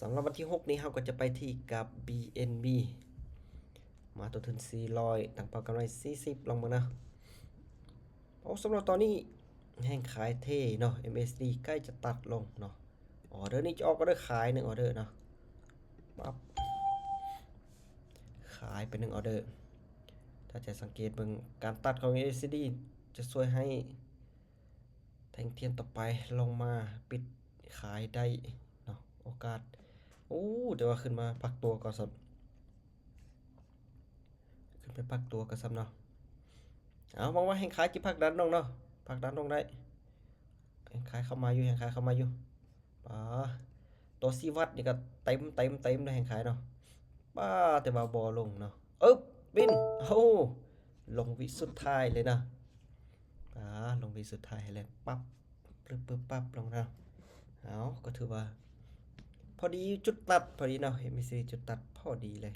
ສຳລັບວັນທີຫົກນີ້ ເຮົາກໍຈະໄປທີ່ກັບ ບີເອັນບີ ມາຕົວທຶນສີ່ຮ້ອຍ ຕັ້ງເປົ້າກຳໄລສີ່ສິບ ລອງເບິ່ງນະ. ໂອ້ ສຳລັບຕອນນີ້ແຮງຂາຍເທເນາະ ເອັມເອສດີ ໃກ້ຈະຕັດລົງເນາະ. ອໍເດີນີ້ຈະອອກອອເດີຂາຍໜຶ່ງອອເດີເນາະ. ປັບ ຂາຍໄປໜຶ່ງອອເດີ. ຖ້າຈະສັງເກດເບິ່ງ ການຕັດຂອງເອັມເອສດີຈະຊ່ວຍໃຫ້ ແທ່ງທຽນຕໍ່ໄປລົງມາປິດຂາຍໄດ້ເນາະ ໂອກາດ. ໂອ້ ແຕ່ວ່າຂຶ້ນມາພັກຕົວກ່ອນຊັ້ນ ຂຶ້ນໄປພັກຕົວກ່ອນຊັ້ນເນາະ. ເອົາ ຫວັງວ່າແຮງຂາຍຈະຜັກດັນລົງເນາະ ຜັກດັນລົງໄດ້. ແຮງຂາຍເຂົ້າມາຢູ່ ແຮງຂາຍເຂົ້າມາຢູ່. ປາ ຕົວຊີ້ວັດນີ້ກໍເຕັມ ເຕັມ ເຕັມເລີຍ ແຮງຂາຍເນາະ. ປາ ແຕ່ວ່າບໍ່ລົງເນາະ. ເອີບ ວິນ ໂອ້ ລົງວິສຸດທ້າຍເລີຍເນາະ. ປາ ລົງວິສຸດທ້າຍໃຫ້ແລ້ວ ປັບ ປຶບ ປຶບ ປັບ ລົງເນາະ. ເອົາ ກໍຖືວ່າພໍດີຈຸດຕັດ ພໍດີເນາະ ເອັມເອສດີ ຈຸດຕັດພໍດີເລີຍ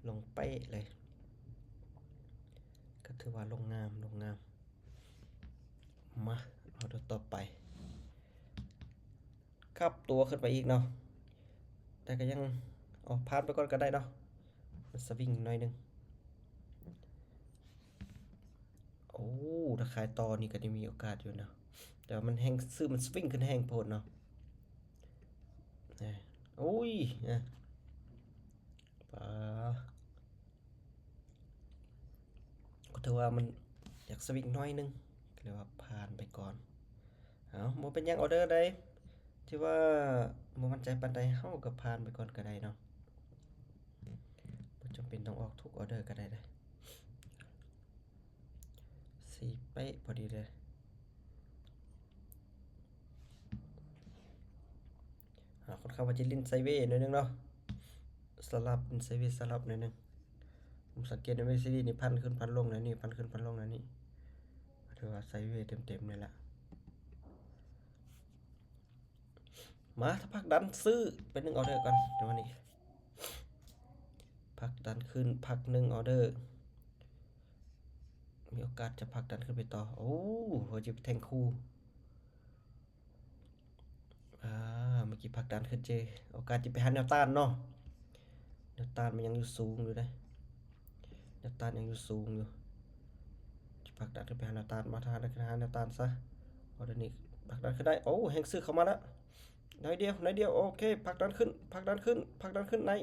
ລົງເປະເລີຍ. ກໍຖືວ່າລົງງາມ ລົງງາມ. ມາ ອອເດີຕໍ່ໄປ ກັບຕົວຂຶ້ນໄປອີກເນາະ ແຕ່ກໍຍັງ ອອກຜ່ານໄປກ່ອນກໍໄດ້ເນາະ ມັນສະວິງໜ້ອຍໜຶ່ງ. ໂອ້ ຖ້າຂາຍຕໍ່ນີ້ກໍໄດ້ມີໂອກາດຢູ່ເນາະ ແຕ່ວ່າມັນແຮງ ຊື້ມັນສະວິງຂຶ້ນແຮງໂພດເນາະ. ໂອ້ຍ ປາ ກໍຖືວ່າມັນຢາກສະວິງໜ້ອຍໜຶ່ງ ກໍເລີຍວ່າຜ່ານໄປກ່ອນ. ເອົາ ບໍ່ເປັນຫຍັງ ອອເດີໃດທີ່ວ່າບໍ່ໝັ້ນໃຈປານໃດ ເຮົາກໍຜ່ານໄປກ່ອນກໍໄດ້ເນາະ ບໍ່ຈຳເປັນຕ້ອງອອກທຸກອອເດີກໍໄດ້ເດ້. ສີ່ເປະພໍດີເລີຍ. ອາ ຄ່ອນຂ້າງວ່າຈະຫຼິ້ນໄຊເວໜ້ອຍໜຶ່ງເນາະ ສະຫຼັບ ຫຼິ້ນໄຊເວສະຫຼັບໜ້ອຍໜຶ່ງ. ຜົມສັງເກດໃນເວຊີນີ້ ພັນຂຶ້ນພັນລົງແນວນີ້ ພັນຂຶ້ນພັນລົງແນວນີ້ ຖືວ່າໄຊເວເຕັມໆ ນີ້ແຫຼະ. ມາ ຖ້າຜັກດັນຊື້ໄປໜຶ່ງອອເດີກ່ອນ ຈັງຫວະນີ້ ຜັກດັນຂຶ້ນພັກໜຶ່ງອອເດີ ມີໂອກາດຈະຜັກດັນຂຶ້ນໄປຕໍ່. ໂອ້ ເຮົາຈະໄປແທ່ງຄູ່ ອາ ເມື່ອກີ້ຜັກດັນຂຶ້ນເຈ ໂອກາດຈະໄປຫາແນວຕ້ານເນາະ. ແນວຕ້ານມັນຍັງຢູ່ສູງຢູ່ເດ້ ແນວຕ້ານຍັງຢູ່ສູງຢູ່. ຈະຜັກດັນຂຶ້ນໄປຫາແນວຕ້ານ ມາ ຖ້າໄດ້ຂຶ້ນຫາແນວຕ້ານຊະ. ເອົາ ດຽວນີ້ຜັກດັນຂຶ້ນໄດ້. ໂອ້ ແຮງຊື້ເຂົ້າມາແລ້ວ ໜ້ອຍດຽວ ໜ້ອຍດຽວ. ໂອເຄ ຜັກດັນຂຶ້ນ ຜັກດັນຂຶ້ນ ຜັກດັນຂຶ້ນໄດ້.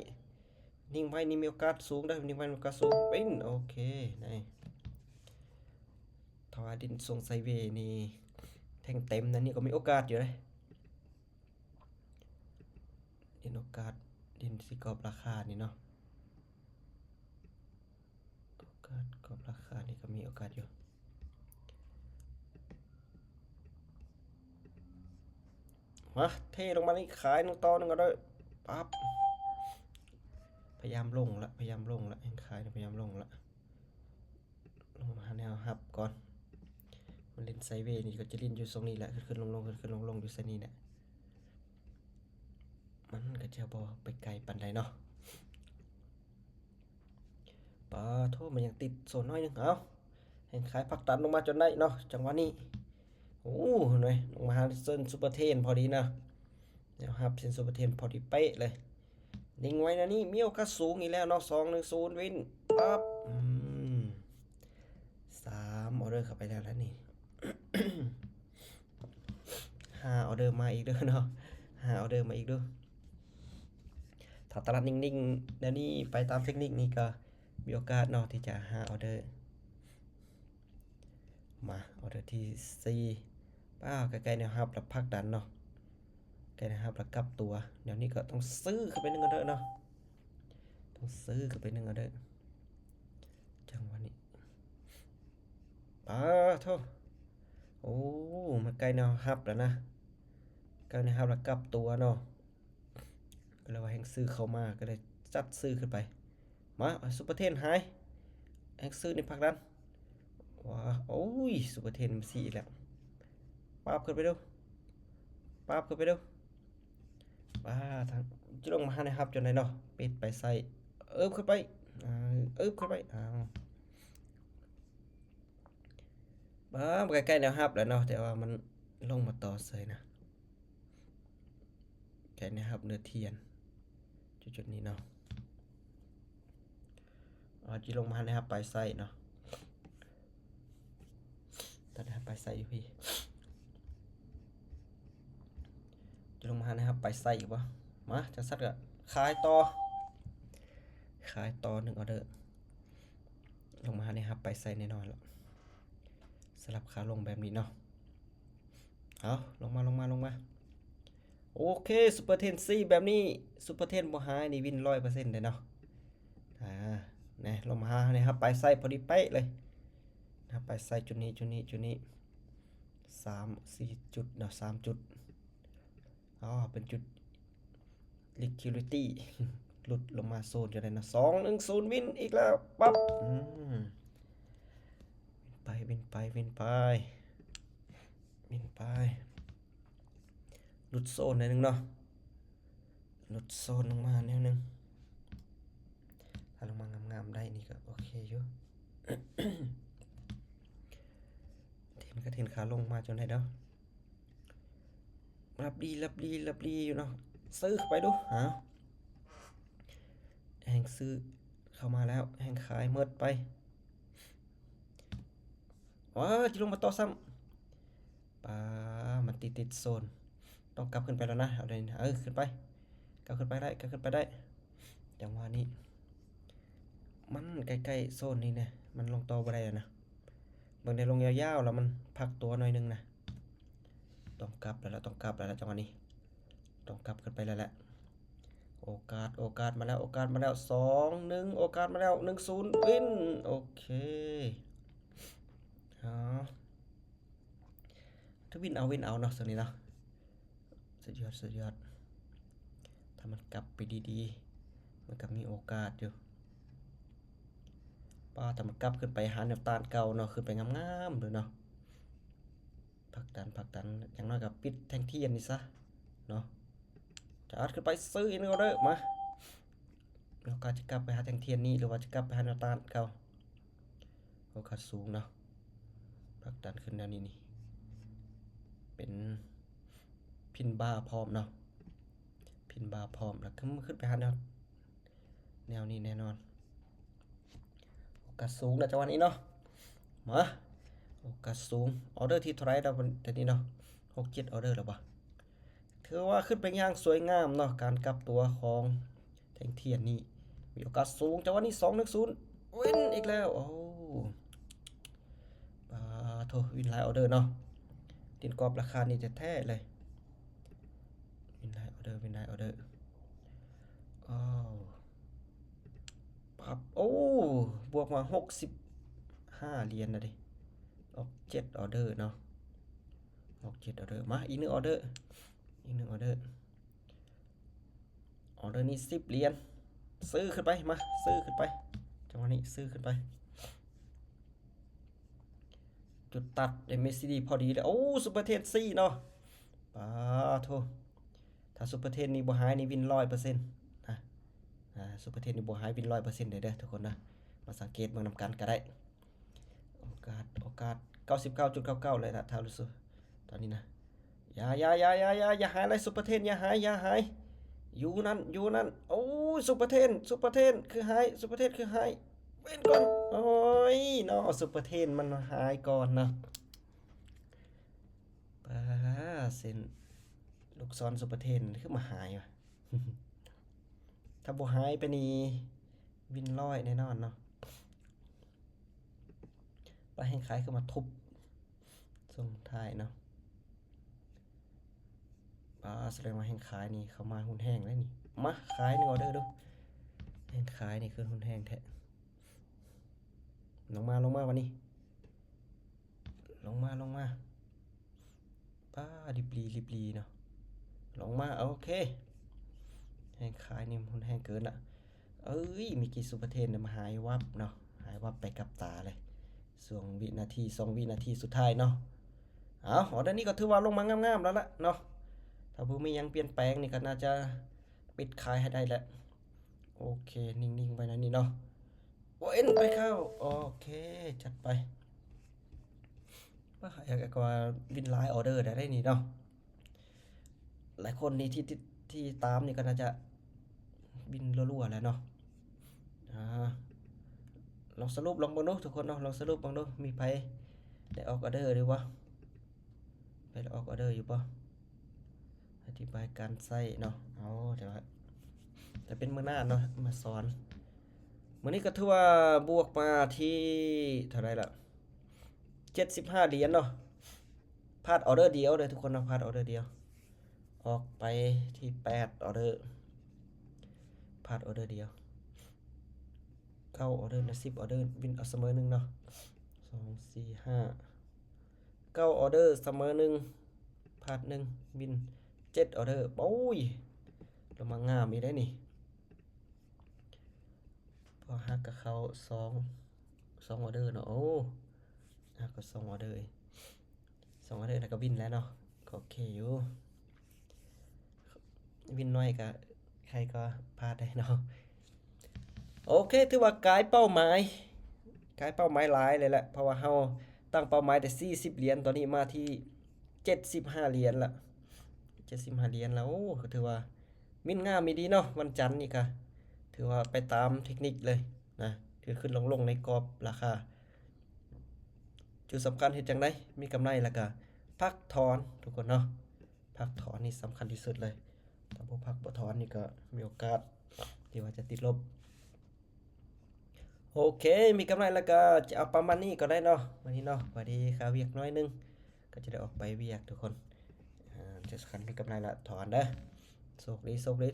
ນິ່ງໄວ້ນີ້ມີໂອກາດສູງເດີ ນິ່ງໄວ້ມີໂອກາດສູງ ປິ້ນ. ໂອເຄ ໄດ້. ຖ້າວ່າຫຼິ້ນຊົງໄຊເວນີ້ ແທ່ງເຕັມນັ້ນນີ້ກໍມີໂອກາດຢູ່ເດ້. ຫຼິ້ນໂອກາດຫຼິ້ນຊິກອບລາຄານີ້ເນາະ ໂອກາດກອບລາຄານີ້ກໍມີໂອກາດຢູ່. ມາ ເທລົງມານີ້ ຂາຍໜຶ່ງຕໍ່ໜຶ່ງກໍໄດ້. ປັບ ພະຍາຍາມລົງລະ ພະຍາຍາມລົງລະ ແຮງຂາຍພະຍາຍາມລົງລະ. ລົງມາຫາແນວຮັບກ່ອນ ມັນຫຼິ້ນໄຊເວນີ້ ກໍຈະຫຼິ້ນຢູ່ຊົງນີ້ແຫຼະ ຂຶ້ນໆລົງໆ ຂຶ້ນໆລົງໆ ຢູ່ໄຊນີ້ແຫຼະ. ມັນກໍຈະບໍ່ໄປໄກປານໃດເນາະ. ປາໂທ ມັນຍັງຕິດໂຊນໜ້ອຍໜຶ່ງ. ເອົາ ແຮງຂາຍຜັກດັນລົງມາຈົນໄດ້ເນາະ ຈັງຫວະນີ້. ໂອ້ ເຫັນໄໝ ລົງມາຫາເສັ້ນຊຸບເປີເທນພໍດີນະ ແນວຮັບເສັ້ນຊຸບເປີເທນພໍດີເປະເລີຍ. ນິ່ງໄວ້ນະນີ້ ມີໂອກາດສູງອີກແລ້ວເນາະ ສອງໜຶ່ງສູນ ວິນ. ປັບ ອືມ ສາມອອເດີເຂົ້າໄປແລ້ວລະນີ້. ຫ້າອອເດີມາອີກເດີເນາະ ຫ້າອອເດີມາອີກເດີ. ຖ້າຕະຫຼາດນິ່ງໆແນວນີ້ ໄປຕາມເຕັກນິກນີ້ ກໍມີໂອກາດເນາະ ທີ່ຈະຫ້າອອເດີ. ມາ ອອເດີທີສີ່. ປ້າ ໃກ້ໆແນວຮັບລະຜັກດັນເນາະ ໃກ້ແນວຮັບລະກັບຕົວ. ແນວນີ້ກໍຕ້ອງຊື້ຂຶ້ນໄປໜຶ່ງອອເດີເນາະ ຕ້ອງຊື້ຂຶ້ນໄປໜຶ່ງອອເດີ ຈັງຫວະນີ້. ປາໂທ ໂອ້ ມັນໃກ້ແນວຮັບແລ້ວນະ ໃກ້ແນວຮັບລະກັບຕົວເນາະ. ກໍເລີຍວ່າແຮງຊື້ເຂົ້າມາ ກໍເລີຍຈັດຊື້ຂຶ້ນໄປ. ມາ ເອົາຊຸບເປີເທນຫາຍ ແຮງຊື້ນີ້ຜັກດັນ. ວ້າ ໂອ້ຍ ຊຸບເປີເທນມັນຊີ້ອີກແລ້ວ. ປັບຂຶ້ນໄປດູ ປັບຂຶ້ນໄປດູ. ປາ ທາງ ຈະລົງມາຫາແນວຮັບຈົນໄດ້ເນາະ ປິດໄປໃສ່ ເອີບຂຶ້ນໄປ ເອີບຂຶ້ນໄປ. ອ້າວ ປາ ໃກ້ໆແນວຮັບແລ້ວເນາະ ແຕ່ວ່າມັນລົງມາຕໍ່ເສີຍນະ. ໃກ້ແນວຮັບເໜືອທຽນ ຈຸດໆນີ້ເນາະ. ເຮົາຈະລົງມາຫາແນວຮັບປາຍໄຊເນາະ. ຕອນແນວຮັບປາຍໄຊຢູ່ພີ້ ຈະລົງມາຫາແນວຮັບປາຍໄຊຢູ່ບໍ່? ມາ ຈັ່ງຊັ້ນກໍຂາຍຕໍ່ ຂາຍຕໍ່ໜຶ່ງອໍເດີ ລົງມາຫາແນວຮັບປາຍໄຊແນ່ນອນລະ ສຳລັບຂາລົງແບບນີ້ເນາະ. ເອົາ ລົງມາ ລົງມາ ລົງມາ. ໂອເຄ ຊຸບເປີເທຣນສີ່ແບບນີ້ ຊຸບເປີເທຣນບໍ່ຫາຍນີ້ວິນຮ້ອຍເປີເຊັນເດ້ເນາະ. ອ່າ ແນ່ ລົງມາຫາແນວຮັບປາຍໄຊພໍດີເປະເລີຍ ຮັບປາຍໄຊຈຸດນີ້ ຈຸດນີ້ ຈຸດນີ້ ສາມ ສີ່ຈຸດເນາະ ສາມຈຸດ. ອໍ ເປັນຈຸດ liquidity ຫຼຸດລົງມາໂຊນຢູ່ໄດ້ເນາະ. ສອງໜຶ່ງສູນ ວິນອີກແລ້ວ ປັບ ອືມ ວິນໄປ ວິນໄປ ວິນໄປ ວິນໄປ. ຫຼຸດໂຊນໜ້ອຍໜຶ່ງເນາະ ຫຼຸດໂຊນລົງມາແນວໜຶ່ງ. ຖ້າລົງມາງາມໆໄດ້ນີ້ກໍໂອເຄຢູ່. ເຫັນ ກໍເຫັນຂາລົງມາຈົນໄດ້ເນາະ. ລັບດີ ລັບດີ ລັບດີຢູ່ເນາະ. ຊື້ເຂົ້າໄປດູ ຫາ ແຮງຊື້ເຂົ້າມາແລ້ວ ແຮງຂາຍໝົດໄປ. ວ້າ ຈະລົງມາຕໍ່ຊ້ຳ ປາ ມັນຕິດ ຕິດໂຊນ ຕ້ອງກັບຂຶ້ນໄປແລ້ວນະ. ເອົາໄດ້ ເອີ ຂຶ້ນໄປ ກັບຂຶ້ນໄປໄດ້ ກັບຂຶ້ນໄປໄດ້. ຈັງຫວະນີ້ ມັນໃກ້ໆໂຊນນີ້ນະ ມັນລົງຕໍ່ບໍ່ໄດ້ແລ້ວນະ. ເບິ່ງໄດ້ ລົງຍາວໆ ແລ້ວມັນພັກຕົວໜ້ອຍໜຶ່ງນະ. ຕ້ອງກັບແລ້ວລະ ຕ້ອງກັບແລ້ວລະ ຈັງຫວະນີ້ ຕ້ອງກັບຂຶ້ນໄປແລ້ວແຫຼະ. ໂອກາດ ໂອກາດມາແລ້ວ ໂອກາດມາແລ້ວ ສອງໜຶ່ງ ໂອກາດມາແລ້ວ ໜຶ່ງສູນ ວິນ. ໂອເຄ ເອົາ ຖືວິນເອົາ ວິນເອົາເນາະ ຊ່ວງນີ້ເນາະ. ສຸດຍອດ ສຸດຍອດ. ຖ້າມັນກັບໄປດີໆ ມັນກໍມີໂອກາດຢູ່. ປ້າ ຖ້າມັນກັບຂຶ້ນໄປຫາແນວຕ້ານເກົ່າເນາະ ຂຶ້ນໄປງາມໆເລີຍເນາະ. ຜັກດັນ ຜັກດັນ ຢ່າງໜ້ອຍກໍປິດແທ່ງທຽນນີ້ຊະເນາະ. ຈັດຂຶ້ນໄປ ຊື້ອີກໜຶ່ງອໍເດີ ມາ. ແລ້ວກໍຈະກັບໄປຫາແທ່ງທຽນນີ້ ຫຼືວ່າຈະກັບໄປຫາແນວຕ້ານເກົ່າ? ໂອກາດສູງເນາະ ຜັກດັນຂຶ້ນແນວນີ້ນີ້ ເປັນພິນບາພ້ອມເນາະ ພິນບາພ້ອມ ແລ້ວຂຶ້ນ ຂຶ້ນໄປຫາແນວ ແນວນີ້ແນ່ນອນ. ໂອກາດສູງນະ ຈັງຫວະນີ້ເນາະ. ມາ ໂອກາດສູງ ອໍເດີທີເທົ່າໃດແລ້ວ ຕອນນີ້ເນາະ? ຫົກເຈັດອໍເດີແລ້ວບໍ່? ຖືວ່າຂຶ້ນໄປຢ່າງສວຍງາມເນາະ ການກັບຕົວຂອງແທ່ງທຽນນີ້ ມີໂອກາດສູງ. ຈັງຫວະນີ້ ສອງໜຶ່ງສູນ ວິນອີກແລ້ວ. ໂອ້ ປາໂທ ວິນຫຼາຍອໍເດີເນາະ ຕິດກອບລາຄານີ້ແທ້ໆເລີຍ. ວິນຫຼາຍອໍເດີ ວິນຫຼາຍອໍເດີ. ອ້າວ ປັບ ໂອ້ ບວກມາຫົກສິບຫ້າຫຼຽນນະເດ. ອອກເຈັດອໍເດີເນາະ ອອກເຈັດອໍເດີ. ມາ ອີກໜຶ່ງອໍເດີ ອີກໜຶ່ງອໍເດີ. ອໍເດີນີ້ສິບຫຼຽນ ຊື້ຂຶ້ນໄປ ມາ ຊື້ຂຶ້ນໄປ. ຈັງຫວະນີ້ຊື້ຂຶ້ນໄປ ຈຸດຕັດ ເອັມເອຊີດີ ພໍດີເລີຍ. ໂອ້ ຊຸບເປີເທຣນສີ່ເນາະ ປາໂທ. ຖ້າຊຸບເປີເທຣນນີ້ບໍ່ຫາຍນີ້ວິນຮ້ອຍເປີເຊັນນະ. ອ່າ ຊຸບເປີເທຣນນີ້ບໍ່ຫາຍວິນຮ້ອຍເປີເຊັນເດີ ເດີທຸກຄົນນະ. ມາສັງເກດເບິ່ງນຳກັນກໍໄດ້. ໂອກາດ ໂອກາດ ເກົ້າສິບເກົ້າຈຸດເກົ້າເກົ້າເລີຍນະ ຖ້າຮູ້ສຶກຕອນນີ້ນະ. ຢ່າ ຢ່າ ຢ່າ ຢ່າ ຢ່າ ຢ່າຫາຍເລີຍ ຊຸບເປີເທຣນ ຢ່າຫາຍ ຢ່າຫາຍ ຢູ່ນັ້ນ ຢູ່ນັ້ນ. ໂອ້ຍ ຊຸບເປີເທຣນ ຊຸບເປີເທຣນຄືຫາຍ ຊຸບເປີເທຣນຄືຫາຍ. ເວັນກ່ອນ ໂອ້ຍເນາະ ຊຸບເປີເທຣນມັນຫາຍກ່ອນເນາະ. ປາ ເສັ້ນລູກສອນຊຸບເປີເທຣນຄືມາຫາຍວະ. ຖ້າບໍ່ຫາຍໄປນີ້ວິນຮ້ອຍແນ່ນອນເນາະ. ປາ ແຮງຂາຍຄືມາທຸບຊ່ວງທ້າຍເນາະ. ປາ ສະແດງວ່າແຮງຂາຍນີ້ເຂົ້າມາຮຸນແຮງເລີຍນີ້. ມາ ຂາຍໜຶ່ງອໍເດີດູ ແຮງຂາຍນີ້ຄືຮຸນແຮງແທ້. ລົງມາ ລົງມາບາດນີ້ ລົງມາ ລົງມາ. ປ້າ ລິບຫຼີ ລິບຫຼີເນາະ ລົງມາ. ໂອເຄ ແຮງຂາຍນີ້ຮຸນແຮງເກີນລະ. ເອີຍ ມີກີ່ຊຸບເປີເທຣນມາຫາຍວັບເນາະ ຫາຍວັບໄປກັບຕາເລີຍ ຊ່ວງວິນາທີ ສອງວິນາທີສຸດທ້າຍເນາະ. ເອົາ ອໍເດີນີ້ກໍຖືວ່າລົງມາງາມໆແລ້ວລະເນາະ. ຖ້າບໍ່ມີຫຍັງປ່ຽນແປງນີ້ກໍໜ້າຈະປິດຂາຍໃຫ້ໄດ້ແລ້ວ. ໂອເຄ ນິ່ງໆໄວ້ແນວນີ້ເນາະ. ໂອ້ ເອັນໄປເຂົ້າ ໂອເຄ ຈັດໄປ. ວ່າ ກໍວ່າວິນຫຼາຍອໍເດີໄດ້ນີ້ເນາະ. ຫຼາຍຄົນນີ້ທີ່ ທີ່ ທີ່ຕາມນີ້ກໍໜ້າຈະບິນລົວໆແລ້ວເນາະ. ອາ ລອງສະຫຼຸບລອງເບິ່ງດູທຸກຄົນເນາະ, ລອງສະຫຼຸບເບິ່ງດູ ມີໃຜໄດ້ອອກອໍເດີຢູ່ບໍ່? ໄປອອກອໍເດີຢູ່ບໍ່? ອະທິບາຍການໃຊ້ເນາະ. ເອົາ ແຕ່ວ່າ ແຕ່ເປັນມື້ໜ້າເນາະ ມາສອນ. ມື້ນີ້ກໍຖືວ່າບວກມາທີ່ເທົ່າໃດລະ? ເຈັດສິບຫ້າຫຼຽນເນາະ. ພາດອໍເດີດຽວເດີທຸກຄົນເນາະ, ພາດອໍເດີດຽວ. ອອກໄປທີ່ແປດອໍເດີ ພາດອໍເດີດຽວ. ເກົ້າອໍເດີນະ ສິບອໍເດີ ວິນເອົາສະເໝີໜຶ່ງເນາະ. ສອງ ສີ່ ຫ້າ ເກົ້າອໍເດີສະເໝີໜຶ່ງ ພາດໜຶ່ງ ວິນເຈັດອໍເດີ. ໂອ້ຍ ລະມາງາມອີກໄດ໋ນີ້. ພໍຫັກກໍເຂົ້າສອງ ສອງອໍເດີເນາະ. ໂອ້ ຫັກກໍສອງອໍເດີ ສອງອໍເດີແລ້ວກໍວິນແລ້ວເນາະ. ກໍໂອເຄຢູ່. ວິນໜ້ອຍກໍໃຜກໍພາດໄດ້ເນາະ. ໂອເຄ ຖືວ່າກາຍເປົ້າໝາຍ ກາຍເປົ້າໝາຍຫຼາຍເລີຍແຫຼະ ເພາະວ່າເຮົາຕັ້ງເປົ້າໝາຍແຕ່ສີ່ສິບຫຼຽນ, ຕອນນີ້ມາທີ່ເຈັດສິບຫ້າຫຼຽນລະ ເຈັດສິບຫ້າຫຼຽນລະ. ໂອ້ ກໍຖືວ່າວິນງາມອີ່ຫຼີເນາະ. ວັນຈັນນີ້ກໍຖືວ່າໄປຕາມເທັກນິກເລີຍນະ, ຂຶ້ນໆລົງໆໃນກອບລາຄາ. ຈຸດສຳຄັນເຮັດຈັ່ງໃດມີກຳໄລແລ້ວກໍພັກຖອນທຸກຄົນເນາະ. ພັກຖອນນີ້ສຳຄັນທີ່ສຸດເລີຍ. ຖ້າບໍ່ພັກບໍ່ຖອນນີ້ກໍມີໂອກາດທີ່ວ່າຈະຕິດລົບ. ໂອເຄ ມີກຳໄລແລ້ວກໍຈະເອົາປະມານນີ້ກໍໄດ້ເນາະ ມື້ນີ້ເນາະ. ພໍດີຄາວຽກໜ້ອຍໜຶ່ງ ກໍຈະໄດ້ອອກໄປວຽກທຸກຄົນ. ອາ ຈະສຳຄັນມີກຳໄລລະຖອນເດີ. ໂຊກດີ ໂຊກດີ.